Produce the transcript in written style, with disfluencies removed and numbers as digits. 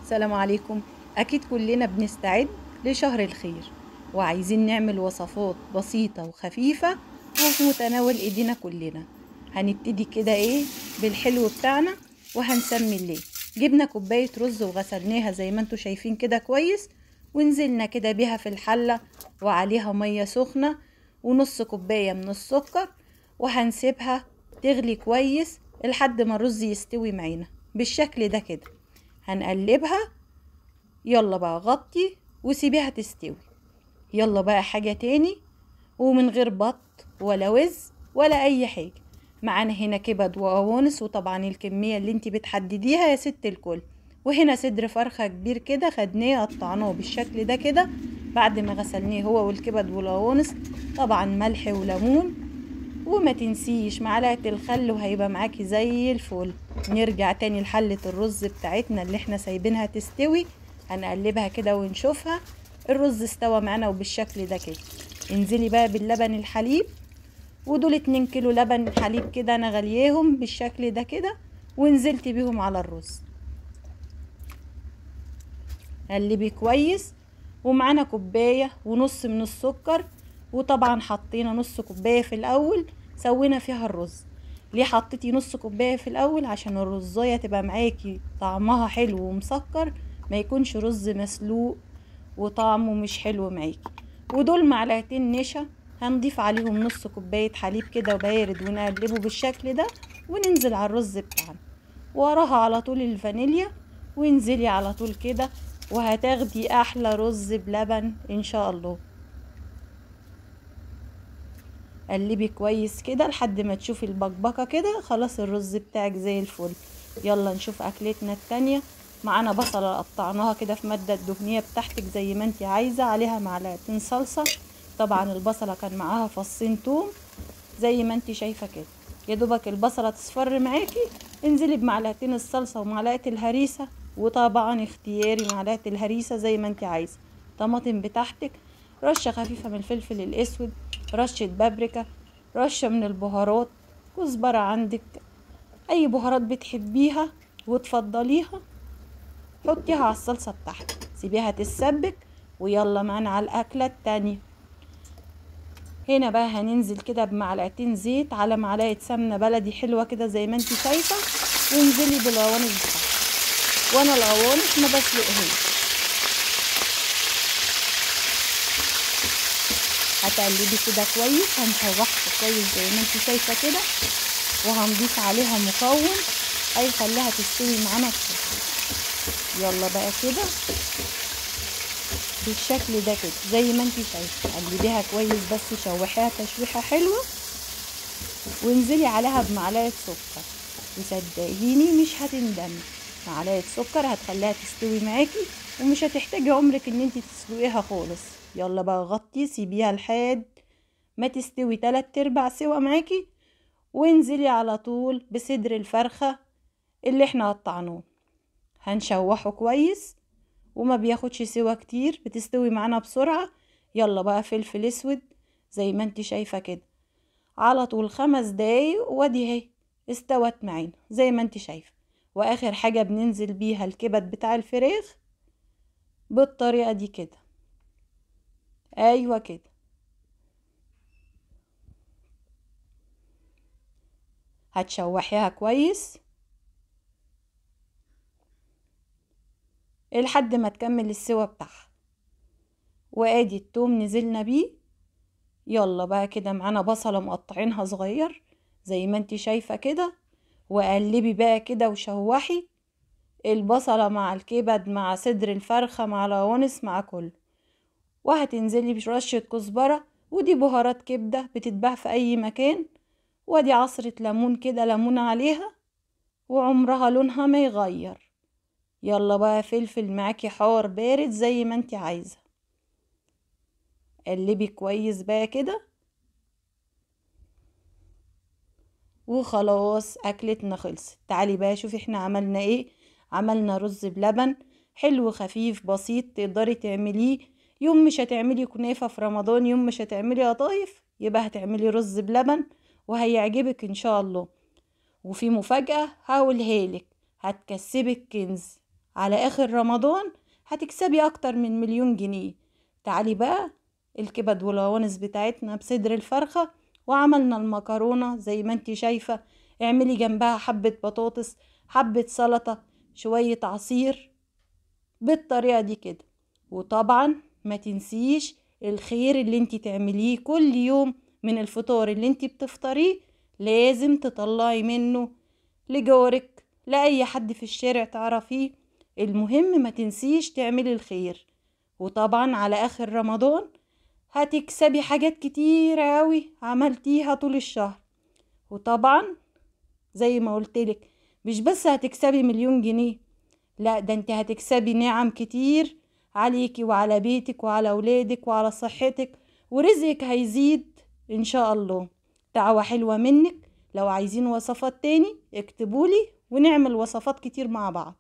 السلام عليكم. أكيد كلنا بنستعد لشهر الخير وعايزين نعمل وصفات بسيطة وخفيفة وفي متناول ايدينا كلنا. هنبتدي كده ايه بالحلو بتاعنا وهنسمي الليل. جبنا كوباية رز وغسلناها زي ما انتوا شايفين كده كويس، ونزلنا كده بيها في الحلة وعليها مية سخنة ونص كوباية من السكر، وهنسيبها تغلي كويس لحد ما الرز يستوي معانا بالشكل ده كده. هنقلبها، يلا بقى غطي وسيبيها تستوي. يلا بقى حاجة تاني ومن غير بط ولا وز ولا اي حاجة. معانا هنا كبد وقوانص، وطبعا الكمية اللي انت بتحدديها يا ست الكل. وهنا صدر فرخة كبير كده خدناه قطعناه بالشكل ده كده بعد ما غسلناه هو والكبد والقوانص، طبعا ملح وليمون، وما تنسيش معلقة الخل، وهيبقى معاكي زي الفل. نرجع تاني لحلة الرز بتاعتنا اللي احنا سايبينها تستوي، هنقلبها كده ونشوفها الرز استوى معانا وبالشكل ده كده. انزلي بقى باللبن الحليب، ودول 2 كيلو لبن حليب كده انا غلياهم بالشكل ده كده، ونزلت بيهم على الرز. قلبي كويس. ومعانا كوباية ونص من السكر، وطبعا حطينا نص كوباية في الاول سوينا فيها الرز. ليه حطيتي نص كوباية في الاول؟ عشان الرزاية تبقى معاكي طعمها حلو ومسكر، ما يكونش رز مسلوق وطعمه مش حلو معاكي. ودول معلقتين نشا هنضيف عليهم نص كوباية حليب كده بارد، ونقلبه بالشكل ده وننزل على الرز بتاعنا. وراها على طول الفانيليا، وانزلي على طول كده، وهتاخدي احلى رز بلبن ان شاء الله. قلبي كويس كده لحد ما تشوفي البقبقه كده، خلاص الرز بتاعك زي الفل. يلا نشوف اكلتنا التانية. معانا بصله قطعناها كده في مادة الدهنية بتاعتك زي ما انت عايزه، عليها معلقتين صلصه. طبعا البصله كان معاها فصين توم زي ما انت شايفه كده. يا دوبك البصله تصفر معاكي، انزلي بمعلقتين الصلصه ومعلقة الهريسه، وطبعا اختياري معلقه الهريسه زي ما انت عايزه. طماطم بتاعتك، رشه خفيفة من الفلفل الاسود، رشه بابريكا، رشه من البهارات، كزبره عندك، اي بهارات بتحبيها وتفضليها حطيها على الصلصه بتاعتك، سيبيها تتسبك. ويلا معانا على الاكلة التانية. هنا بقى هننزل كده بمعلقتين زيت على معلقه سمنه بلدي حلوة كده زي ما انت شايفه، وانزلي بالقوانص بتاعتك. وانا القوانص ما بسلقهاش، هتقلبي كده كويس، هنشوحها كويس زي ما انت شايفه كده، وهنضيف عليها مكون هيخليها تستوي معانا بسرعة. يلا بقى كده بالشكل ده كده زي ما انت شايفه، قلبيها كويس بس شوحيها تشويحه حلوة، وانزلي عليها بمعلقه سكر، وصدقيني مش هتندمي. معلقه سكر هتخليها تستوي معاكي ومش هتحتاجي عمرك ان انت تسلقيها خالص. يلا بقى غطي، سيبيها لحد ما تستوي 3/4 سوا معاكي، وانزلي على طول بصدر الفرخه اللي احنا قطعناه. هنشوحه كويس وما بياخدش سوا كتير، بتستوي معانا بسرعة. يلا بقى فلفل اسود زي ما انت شايفه كده، على طول 5 دقايق وادي اهي استوت معانا زي ما انت شايفه. واخر حاجة بننزل بيها الكبد بتاع الفراخ بالطريقة دي كده، ايوه كده. هتشوحيها كويس لحد ما تكمل السوا بتاعها. وادي التوم نزلنا بيه. يلا بقى كده معانا بصلة مقطعينها صغير زي ما انت شايفة كده، وقلبي بقى كده وشوحي البصلة مع الكبد مع صدر الفرخة مع القوانص مع كله. وهتنزلي برشة كزبرة، ودي بهارات كبدة بتتباع في اي مكان، وادي عصرة ليمون كده، ليمون عليها وعمرها لونها ما يغير. يلا بقى فلفل معاكي حار بارد زي ما انت عايزة، قلبي كويس بقى كده، وخلاص اكلتنا خلصت. تعالي بقى شوفي احنا عملنا ايه. عملنا رز بلبن حلو خفيف بسيط تقدري تعمليه يوم مش هتعملي كنافة في رمضان، يوم مش هتعملي قطايف، يبقى هتعملي رز بلبن وهيعجبك ان شاء الله. وفي مفاجأة هقولها لك هتكسبك كنز. على اخر رمضان هتكسبي اكتر من 1,000,000 جنيه. تعالي بقى الكبد والقوانص بتاعتنا بصدر الفرخة، وعملنا المكرونة زي ما انت شايفة. اعملي جنبها حبة بطاطس، حبة سلطة، شوية عصير بالطريقة دي كده. وطبعا ما تنسيش الخير اللي انت تعمليه كل يوم من الفطار اللي انت بتفطريه، لازم تطلعي منه لجارك، لأي حد في الشارع تعرفيه. المهم ما تنسيش تعملي الخير. وطبعا على آخر رمضان هتكسبي حاجات كتير قوي عملتيها طول الشهر. وطبعا زي ما قلتلك مش بس هتكسبي 1,000,000 جنيه، لا ده انت هتكسبي نعم كتير عليكي وعلى بيتك وعلى اولادك وعلى صحتك، ورزقك هيزيد ان شاء الله. دعوة حلوة منك. لو عايزين وصفات تاني اكتبولي ونعمل وصفات كتير مع بعض.